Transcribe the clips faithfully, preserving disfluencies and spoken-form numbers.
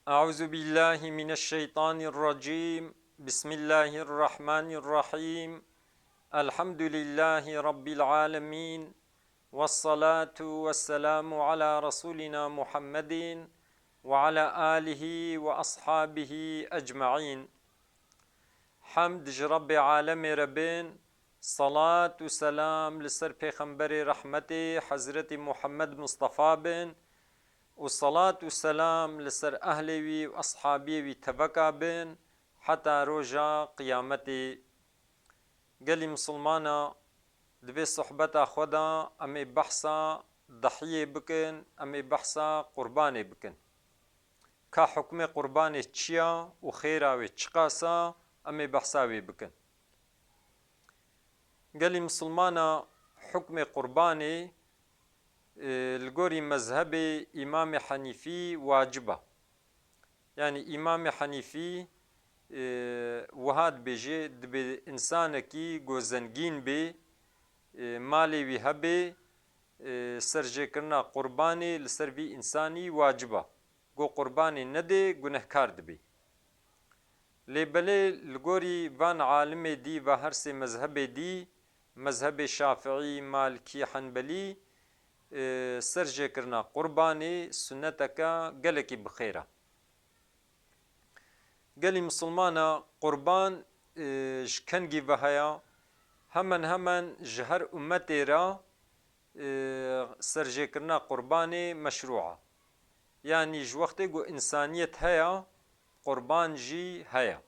أعوذ بالله من الشيطان الرجيم. بسم الله الرحمن الرحيم. الحمد لله رب العالمين. والصلاة والسلام على رسولنا محمد وعلى آله وأصحابه أجمعين. Hemd ji Rebbê alemê re bin, salat û selam li ser Pêxemberê rehmetê Hezretî Muhammed Mustafa bin û salat û selam li ser ehlê wî û eshabiyê wî teveka bin heta roja qiyametê. Gelî misilmana, di vê sohbeta xwe de em ê behsa dehiyê bikin, em ê behsa qurbanê bikin. Ka hukmê qurbanê çi ya û xêra wê çiqas a, em ê behsa wê bikin. Gelî misilmana, hukmê qurbanê, e, li gorî mezhebê Îmamê Henîfî wacib a. Yanî Îmamê Henîfî, e, wiha dibêje, dibê însanekî ku zengîn bê, e, malê wî hebê, e, serjêkirina qurbanê li ser vî însanî wacib a. Ku qurbanê nedê, gunehkar dibê. Lê belê li gorî van alimê dî, va her sê mezhebê dî, mezhebê Şafiî, Malikî, Henbelî, e, serjêkirina qurbanê sunneteke gelekî bi xêr a. Gelî misilmana, qurban, e, ji kengî ve heye? Hemen hemen ji her ummetê re, e, serjêkirina qurbanê meşrû a. Yanî ji wextê ku însaniyet heye, qurban jî heye.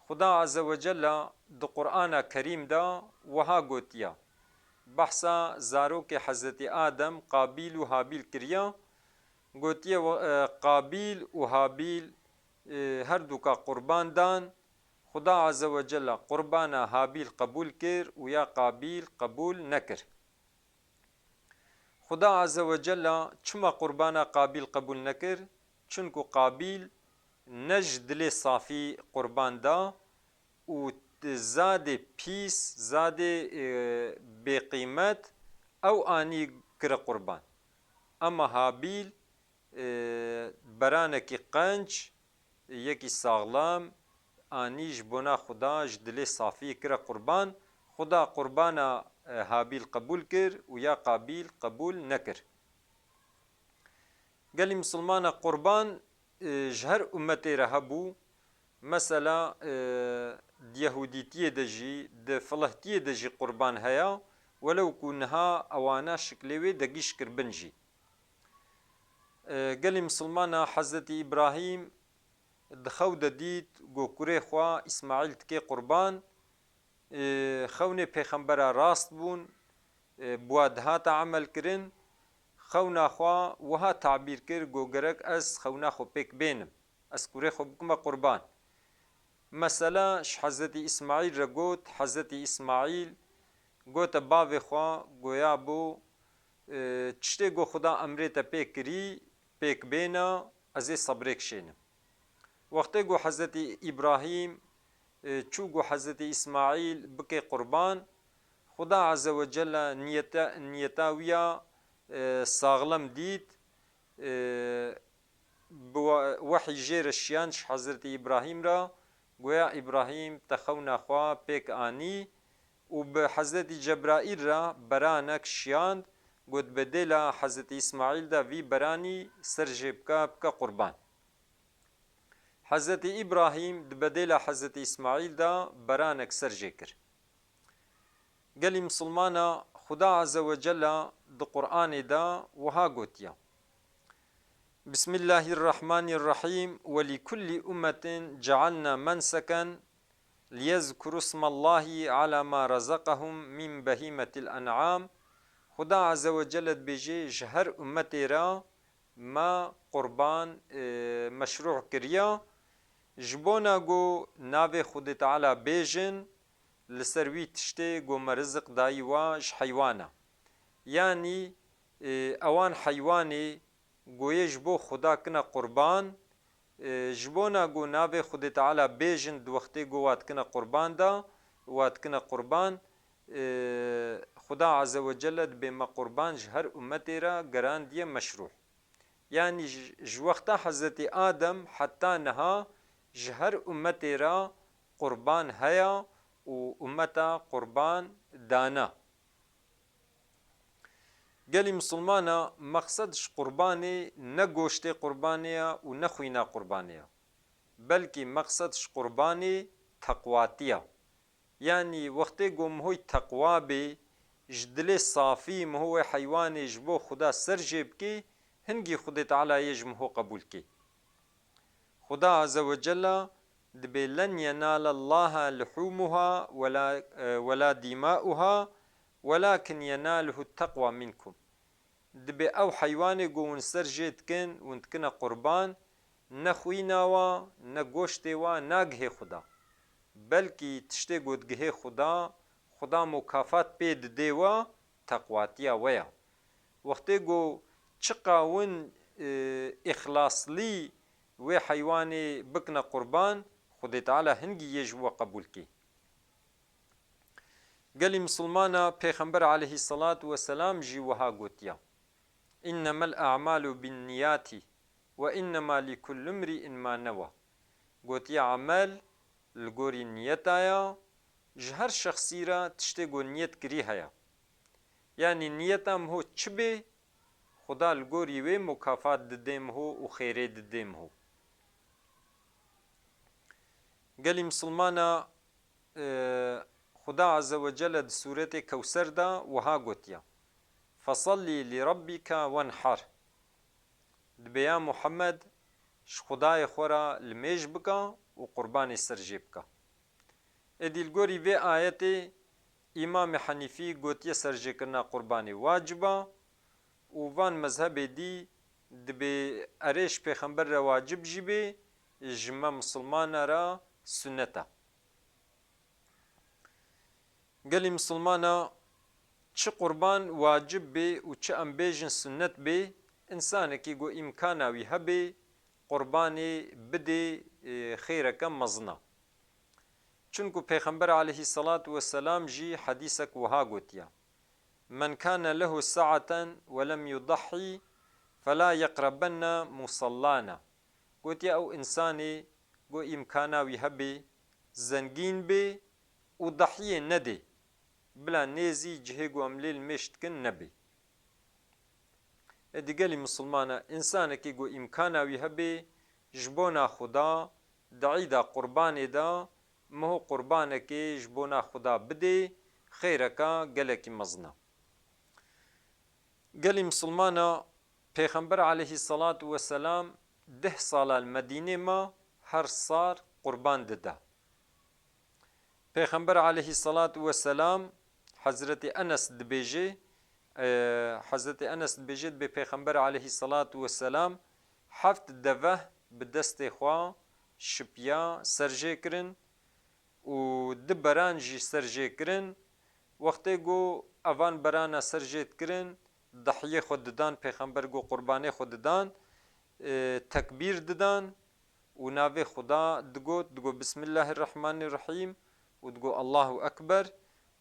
Xuda Azze ve Celle di Qur'ana Kerîm de wiha gotiye, behsa zarokê Hezretî Adem, Qabîl û Habîl kiriye, gotiye, e, Qabîl û Habîl, e, her duka qurban dan, Xuda Azze ve Celle qurbana Habîl qebûl kir û ya Qabîl qebûl nekir. Xuda Azze ve Celle çima qurbana Qabîl qebûl nekir? Çunku Qabîl ne ji dilê safî qurban da û zadê pîs, zadê, e, bêqîmet ew anî kire qurban. Ema Habîl, e, beranekî qenc, yekî saxlam anî ji bona Xuda ji dilê safî kire qurban. Xuda qurbana, e, Habîl qebûl kir û ya Qabîl qebûl nekir. Gelî misilmana, qurban, e, ji her ummetê re hebû. Mesela, e, di Yehûdîtiyê de jî, di Filehtiyê de jî qurban heye, welew ku niha ewana şiklê wê degîş kiribin jî. E, gelî misilmana, Hezretî Îbrahîm di xew de dît ku kurê xwe Îsmaîl dike qurban. E, xewnê pêxembera rast bûn, e, bi wa dihate emel kirin. Xewna xwe wiha tabîr kir ku gerek ez xewna xwe pêk bênim, ez kurê xwe bikime qurban. Mesela ji Hezretî Îsmaîl re got, Hezretî Îsmaîl gote bavê xwe, goya bo, e, tiştê ku Xuda emrê te pê kirî, pêk bêne, ez ê sebrêk şênim. Wextê ku Hezretî Îbrahîm, e, çû ku Hezretî Îsmaîl bike qurban, Xuda Azze ve Celle niyete, niyeta wî ya, e, saxlem dît, e, bi we-, wehî jê re şiyand ji Hezretî Îbrahîm re, goya Îbrahîm te xewna xwe pêk anî û bi Hezretî Cebraîl re beranek şiyand, got, bi bedêla Hezretî Îsmaîl de vî beranî ser jê bike, bike qurban. Hezretî Îbrahîm di bedêla Hezretî Îsmaîl de beranek ser jê kir. Gelî misilmana, Xuda Azze ve Celle di Qur'anê de wiha gotiye, Bismillahirrahmanirrahîm, "Ve li kulli ummetin cealna menseken liyezkuru smallahi ala ma razaqahum min behimetil en'am." Xuda Azze ve Celle dibêje, ji her ummetê re me qurban, e, meşrû kiriye, ji bona ku navê Xwedê Teala bêjin li ser wî tiştê ku me riziq dayî we ji heywana. Yanî, e, ewan heywanê ku yê ji bo Xuda kine qurban, e, ji bona ku navê Xwedê Teala bêjin di wextê ku wa dikine qurban de, wa dikine qurban, e, Xuda Azze ve Celle dibê me qurban ji her ummetê re gerandiye meşrû. Yanî ji, ji wexta Hezretî Adem heta niha ji her ummetê re qurban heye û ummeta qurban dana. Gelî misilmana, meqsed ji qurbanê ne goştê qurbanê ye û ne xwîna qurbanê ye. Belkî meqsed ji qurbanê teqwatî ye. Yanî wextê ku mihoy teqwa bê, ji dilê safî miho wê heywanê ji bo Xuda ser jê bikê, hingî Xwedê Teala yê ji miho qebûl kê. Xuda Azze ve Cella dibê, "Len yenale Allaha luhumuha wela, e, wela dimauha, welakin yenaluhu teqwa minkum." Dibê ew heywanê ku hûn ser jê dikin, hûn dikine qurban, ne xwîna wa, ne goştê wa nagihê Xuda. Belkî tiştê ku digihê Xuda, Xuda mukafat pê didê we, teqwatiya we ya. Wextê ku çiqa win, e, îxlaslî wê heywanê bikine qurban, Xwedê Teala hingî yê ji we qebûl kê. Gelî misilmana, Pêxember aleyhisselatu vesselam jî wiha gotiya, "Innemel a'malu binniyati ve innema likullimri'in ma newa." Gotiye, "Emel li gorî niyeta ya, ji her şexsî re tiştê ku niyet kirî heye." Yanî niyeta miho çi bê, Xuda li gorî wê mukafat didê miho û xêrê didê miho. Gelî misilmana, e, Xuda Azze ve Celle di sûretê Kewser de wiha gotiye, "Fesallî li Rabbike wenhar." Dibê ya Muhammed, ji Xudayê xwe re limêj bike û qurbanê ser jê bike. Êdî li gorî vê ayetê Îmamê Henîfî gotiye serjêkirina qurbanê wacib e û van mezhebê dî dibê erê ji Pêxember re wacib jî bê, ji me misilmana re sunnet e. Gelî misilmana, çi qurban wacib bê û çi em bêjin sunnet bê, însanekî ku îmkana wî hebê, qurbanê bidê, e, xêreke mezin e. Çunku Pêxember aleyhisselatu vesselam jî hedîsek wiha gotiye, "Men kane lehu sa'aten ve lem yudahhi, fela yeqrebenne musallana." Gotiye, ew însanê ku îmkana wî hebê, zengîn bê û dahiyê nedê, bila nêzî cihê ku em lê limêj dikin nebê. Êdî gelî misilmana, însanekî ku îmkana wî hebê, ji bona Xuda di îda qurbanê de miho qurbanekê ji bona Xuda bidê, xêreka gelekî mezin e. Gelî misilmana, Pêxember aleyhisselatu vesselam deh sala li Medînê ma, her sal qurban dide. Pêxember aleyhisselatu vesselam, Hezretî Enes dibêje, e, Hezretî Enes dibêje, dibê Pêxember aleyhisselatu vesselam heft deve bi destê xwe şipiya serjê kirin û du beran jî serjê kirin. Wextê ku evan berana serjê dikirin, dahiyê xwe didan, Pêxember ku qurbanê xwe didan, e, tekbîr didan û navê Xuda digot, digot, "Bismillahirrahmanirrahîm" û digot, "Allahu Ekber"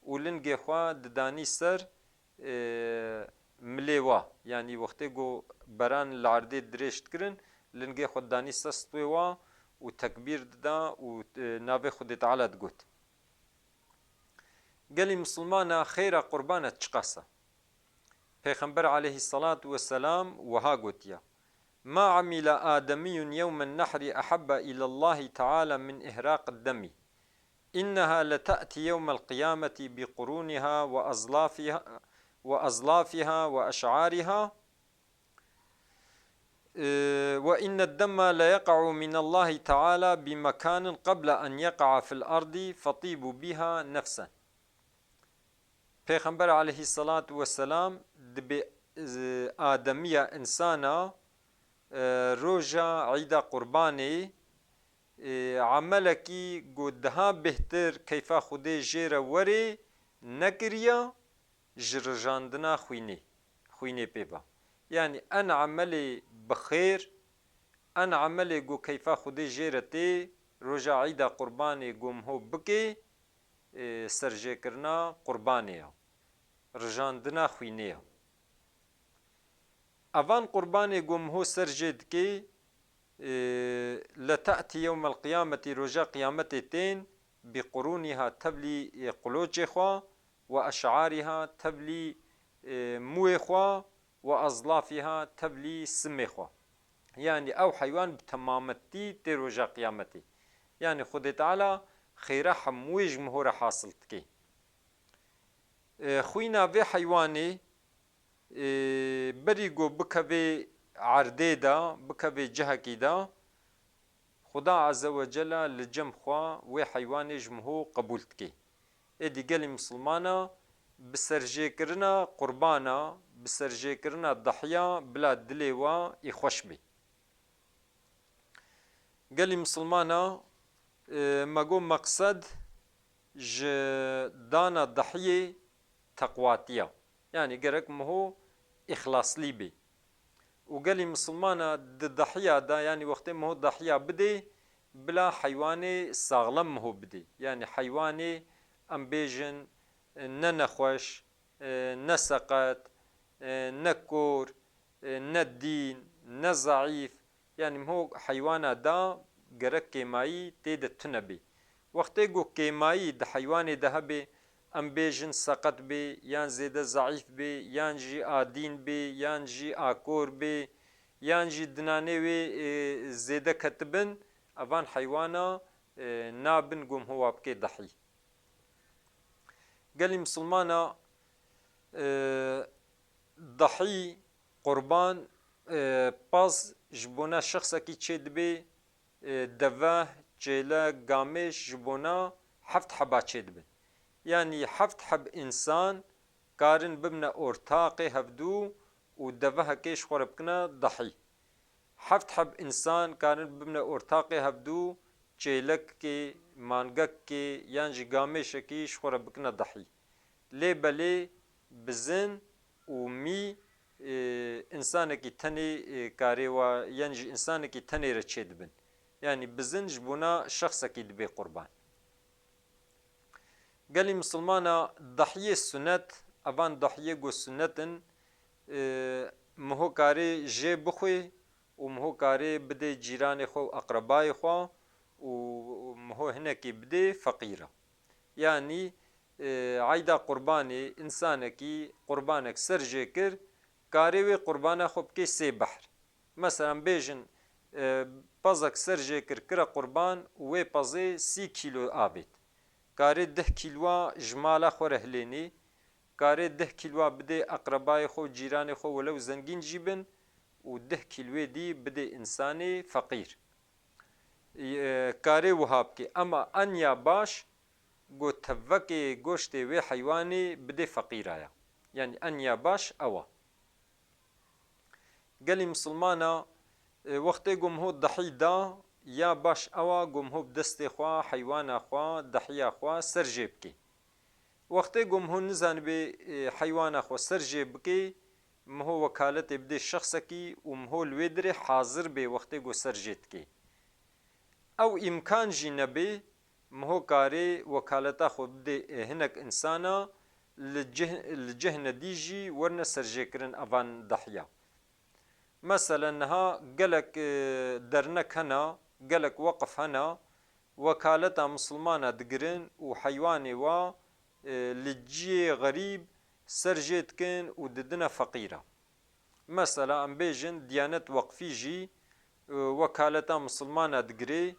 û lingê xwe didanî ser, e, milê wa. Yanî wextê ku beran li erdê dirêj dikirin, lingê xwe didanî ser stûyê wa û tekbîr dida û, e, navê Xwedê Teala digot. Gelî misilmana, xêra qurbana çiqas e? Pêxember aleyhisselatu vesselam wiha gotiye, "Ma amile ademiyun yewmen nehri ehebbe ilallahi teala min ihraqid demi. İnneha leta'ti yewmel qiyameti bi quruniha ve azlafiha, ve azlafiha ve eş'ariha." Ee, "Ve inned demme le yeka'u minallahi teala bi mekanin qable en yeka'a fil ardi fetibu biha nefsen." Pêxember aleyhisselatu vesselam dibê, e, ademiya, insana, e, roja Îda Qurbanê, e, emelekî ku daha bêhtir keyfa Xwedê jê re werê nekiriya, ji rijandina xwînê, xwînê pê ba. Yanî en emelê bi xêr, en emelê ku keyfa Xwedê jê re tê, roja Îda Qurbanê ku miho bikê, e, serjêkirina qurbanê ya, rijandina xwînê ya. Evan qurbanê ku miho ser jê dikê, e, lete'tî yewmel qiyametî, roja qiyametê tên, bi qurûnîha, tevlî, e, qulocê xwe, we eş'arîha, tevlî, e, mûyê xwe, we azlafîha, tevlî simê xwe. Yanî ew heywan bi temametî tê roja qiyametê. Yanî Xwedê Teala xêra hemûyê ji miho re hasil dikê. E, xwîna vê heywanê, e, berî ku bikevê erdê de, bikevê cihekî de, Xuda Azze ve Celle li cem xwe wê heywanê ji miho qebûl dikê. Êdî gelî misilmana bi serjêkirina qurbana, bi serjêkirina dahiya bila dilê we î xweş bê. Gelî misilmana, e, me got meqsed ji dana dahiyê teqwatiya. Yanî gerek miho îxlaslî bê. Û gelî misilmana di dahiya de, yanî wextê miho dahiya bidê, bila heywanê saxlem miho bidê. Yanî heywanê, em bêjin, ne nexweş, e, ne seqet, e, ne kor, e, ne dîn, ne zeîf. Yanî miho heywana da gerek kêmayî tê de tune bê. Wextê ku kêmayî di heywanê de hebe, em bêjin seqet bê, yan zêde zeîf bê, yan jî a dîn bê, yan jî a kor bê, yan jî dinanê wê, e, zêde ketibin, evan heywana, e, nabin ku miho wa bikê dahî. Gelî misilmana, e, dahî, qurban, e, pez ji bona şexsekî çêdibe, e, deve, çêlek, gamêş ji bona heft heba çêdibin. Yanî heft heb însan karin bibine ortaqê hevdû û devehekê ji xwe re bikine dahî. Heft heb însan karin bibine ortaqê hevdû, çêlekê, mangekê yan jî gamêşekî ji xwe re bikine dahî. Lê belê bizin û mî, e, însanekî tenê, e, karê wa, yan jî însanekî tenê re çêdibin. Yanî bizin ji bona şexsekî dibe qurban. Gelî misilmana dahiyê sunet, evan dahiyê ku sunet in, e, miho karê jê bixwê û miho karê bidê cîranê xwe û eqrebayê xwe û miho hinekî bidê feqîra. Yanî, e, eyda qurbanê însanekî qurbanek ser jê kir, karê wê qurbana xwe bikê sê behr. Mesela bêjin, e, pezek ser jê kir, kire qurban û wê pezê sî kîlo avêt. Karê deh kîlwa ji mala xwe re hilênê, karê deh kîlwa bidê eqrebayê xwe û cîranê xwe welew zengîn jî bin û deh kîlwê dî bidê însanê feqîr. E, karê wiha bikê. Ema enya baş, ku tevekê goştê wê heywanê bidê feqîra ya. Yanî enya baş ew a. Gelî misilmana, e, wextê ku miho dahî da, ya baş ew a ku miho bi destê xwe, heywana xwe, dahiya xwe ser jê bikê. Wextê ku miho nizanibê, e, heywana xwe ser jê bikê, miho wekaletê bidê şexsekî û miho li wê dirê hazir bê wextê ku ser jê dikê. Ew îmkan jî nebê, miho karê wekaleta xwe bidê, e, hinek însana li cih, li cih nedî jî werine serjêkirin evan dahiya. Meselen niha gelek, e, dernek hene, gelek weqif hene, wekaleta misilmana digirin û heywanê wa, e, li ciyê xerîb ser jê dikin û didine feqîra. Mesela, em bêjin Diyanet Weqfî jî, e, wekaleta misilmana digirê,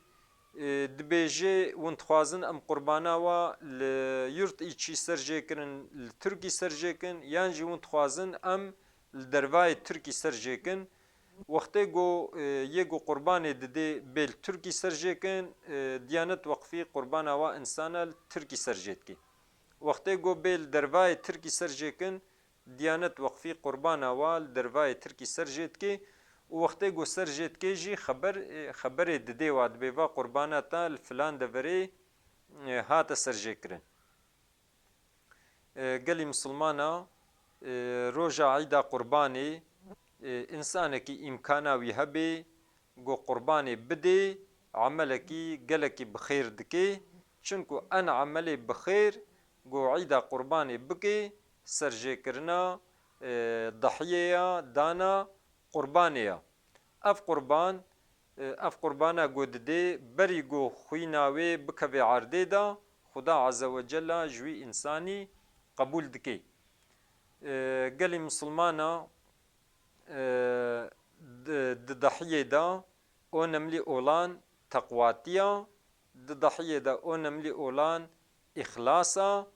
e, dibêje, hûn dixwazin em qurbana wa li yurt îçî ser jê kirin, li Tirkî ser jê kin, yan jî hûn dixwazin em li dervayê Tirkî ser jê kin. Wextê ku, e, yê ku qurbanê didê bê li Tirkî ser jê kin, e, Diyanet Weqfî qurbana wa insana li Tirkî ser jê dike. Wextê ku bê li dervayê Tirkî ser jê kin, Diyanet Weqfî qurbana wa li dervayê Tirkî ser jê dike û wextê ku ser jê dike jî xeber, e, xeberê didê wa dibê va qurbana te li filan deverê, e, hate ser jê kirin. E, gelî misilmana, e, roja Eyda Qurbanê, e, însanekî îmkana wî hebê, ku qurbanê bidê, emelekî gelekî bi xêr dikê. Çinku en emelê bi xêr ku Eyda Qurbanê bikê, serjêkirina, e, dahiyê ya, dana qurbanê ya. Ev qurban, e, ev qurbana ku didê, berî ku xwîna wê bikeve erdê de, Xuda Azze ve Cella ji wî însanî qebûl dike. E, gelî misilmana, e, di, di dahiyê de önemli olan teqwatiya, di dahiyê de önemli olan îxlasa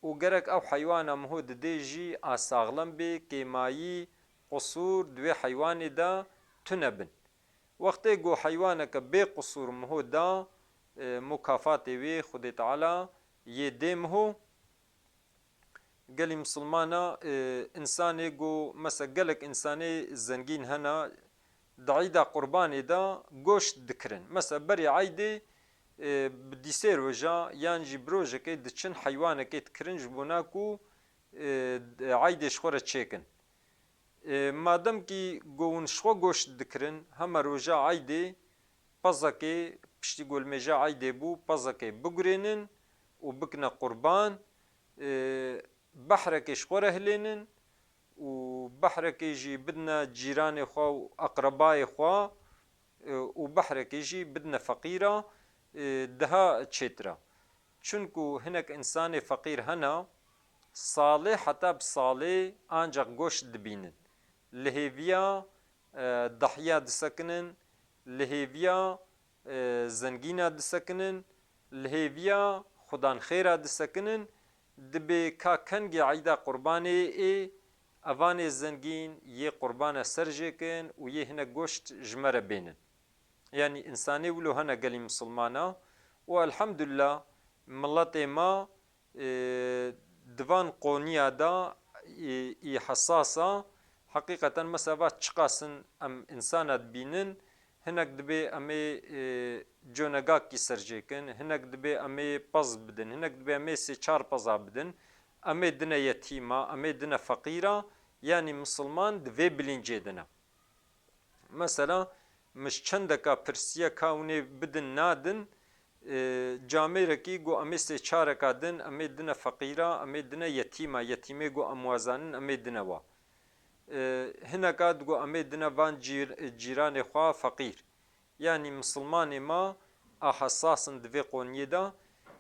û gerek ew heywana miho didê jî a saxlem bê, kêmayî, qusûr di wê heywanê de tune bin. Wextê ku heywaneke bê qusûr miho da, e, mukafatê wê Xwedê Teala yê dê miho. Gelî misilmana, e, însanê ku, mesela gelek însanê zengîn hene, di eyda qurbanê de goşt dikirin. Mesela berê eydê, e, bi dîsê roja yan jî bi rojekê diçin heywanekê dikirin ji bona ku, e, eydê ji xwe re çêkin. E, madem kî ku hûn ji xwe goşt dikirin, hema roja eydê pezekê, piştî ku limêja eydê bû, pezekê bigurênin û bikine qurban, e, behrekê ji xwe re hilênin û behrekê jî bidine cîranê xwe û eqrebayê xwe, e, û behrekê jî bidine feqîra, e, daha çêtir e. Çunku hinek însanê feqîr hene, salê heta bi salê ancaq goşt dibînin. Li hêviya, e, dahiya disekinin, li hêviya, e, zengîna disekinin, li hêviya xudanxêra disekinin, dibê ka kengê eyda qurbanê ê, evanê zengîn yê qurbana ser jêkin û yê hinek goşt ji me re bênin. Yanî însanê wilo hene gelî misilmana û elhamdulillah miletê me, e, di van qoniya de, e, î hesas a. Heqîqeten mesela va çiqasin em însana dibînin, hinek dibê em ê, e, conegakî ser jêkin, hinek dibê em ê pez bidin, hinek dibê em ê sê çar peza bidin, em ê dine yetîma, em ê dine feqîra, yanî misilman di vê bilincê de ne. Mesela, min ji çendeka pirsiye ka hûn ê bidin nadin, e, camêrekî got, em ê sê çareka din, em ê dine feqîra, em ê dine yetîma, yetîmê got, em wazanin, em ê dine wa. E, hineka digot, em ê dine van cîr-, cîranê xwe feqîr. Yanî misilmanê me a hesas in di vê qoniyê de.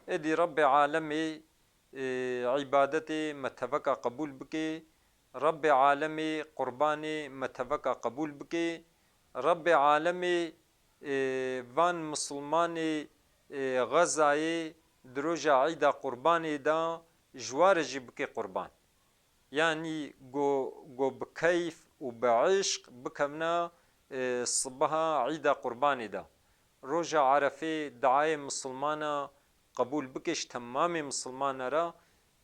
Êdî Rebbê Alemê, e, îbadetê me teveka qebûl bike. Rebbê Alemê qurbanê me teveka qebûl bike. Rebbê Alemê, e, van misilmanê, e, Xezayê di roja Eyda Qurbanê de ji wa re jî bike qurban. Yanî go, go bi keyf û bi eşq bikevna, e, sibeha Eyda Qurbanê de. Roja Erefê duayê misilmana qebûl bike ji temamê misilmana re.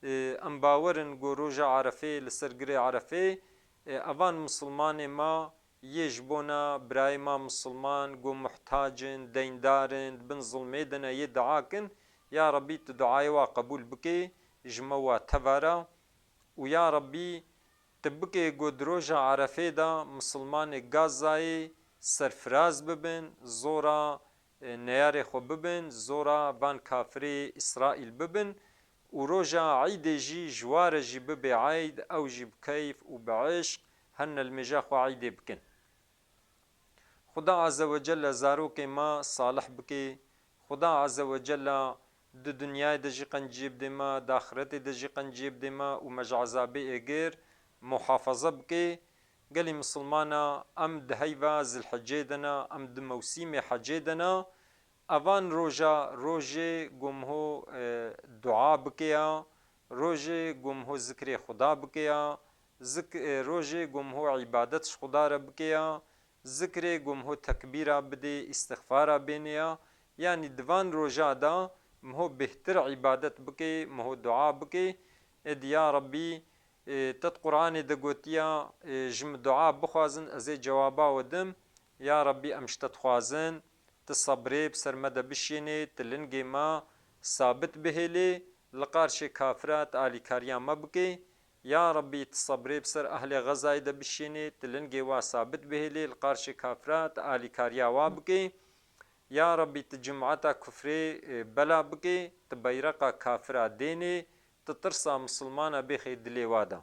E, em bawer in ku roja Erefê li ser girê Erefê, e, evan misilmanê ma yê ji bona birayê ma misilman ku muhtac in, deyndar in, di bin zilmê de ne, yê dua kin, ya Rebî tu duayê wa qebûl bikê, ji me wa teva re. Û ya Rebî, tu bikê ku di roja Erefê de misilmanê Gazayê serfiraz bibin, zora, e, neyarê xwe bibin, zora van kafirê Îsraîl bibin û roja Eydê jî ji wa re jî bibe eyd, ew jî bi keyf û bi eşq hene limêja xwe eydê bikin. Xuda Azze ve Celle zarokê me salih bike. Xuda Azze ve Celle di dinyayê de jî qenciyê bide me, di axiretê de jî qenciyê bide me û me ji ezabê êgir muhafaza bike. Gelî misilmana, em di heyva Zilhicê de ne, em di mewsîmê hecê de ne. Evan roja, rojê gomho, e, dua bike ya, rojê gomho zikrê Xuda bike ya, zik-, e, rojê gomho îbadet ji Xuda re bike ya, zikrê gomho tekbîra bidê, îstixfara bêne ya. Yanî di van roja de miho bêhtir îbadet bike, miho dua bike. Êdî ya Rebbî, e, te di Quranê de gotiya, e, ji min dua bixwazin, ez ê cewaba we dim. Ya Rebbî, em ji te dixwazin, tu sebrê bi ser me de bişînê, tu lingê me sabit bihêlê, li qarşê kafira tu alîkariya me bikê. Ya Rebbî, tu sebrê bi ser ehlê Xezayê de bişînê, tu lingê wa sabit bihêlê, li qarşê kafira tu alîkariya wa bikê. Ya Rebbî, tu cimata kufrê, e, bela bikê, tu beyreqa kafira dênê, tu tirsa misilmana bêxê dilê wa de.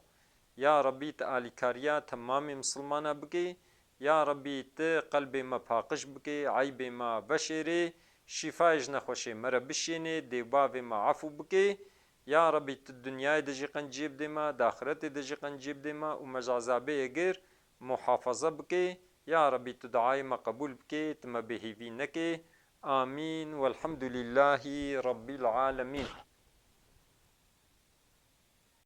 Ya Rebbî, tu alîkariya temamê misilmana bikê, Ya Rebî, tu qelbê me paqij bikê, eybê me veşêrê, şîfayê ji nexweşê me re bişênê, dê û bavê me efû bikê. Ya Rebî, tu dinyayê de jî qenciyê bidê me, di axiretê de jî qenciyê bidê me û me ji ezabê yê gir muhafaza bikê. Ya Rebî, tu duayê me qebûl bikê, tu me bêhêvî nekê. Amîn. Welhamdulîllahî Rebbîl Alemîn.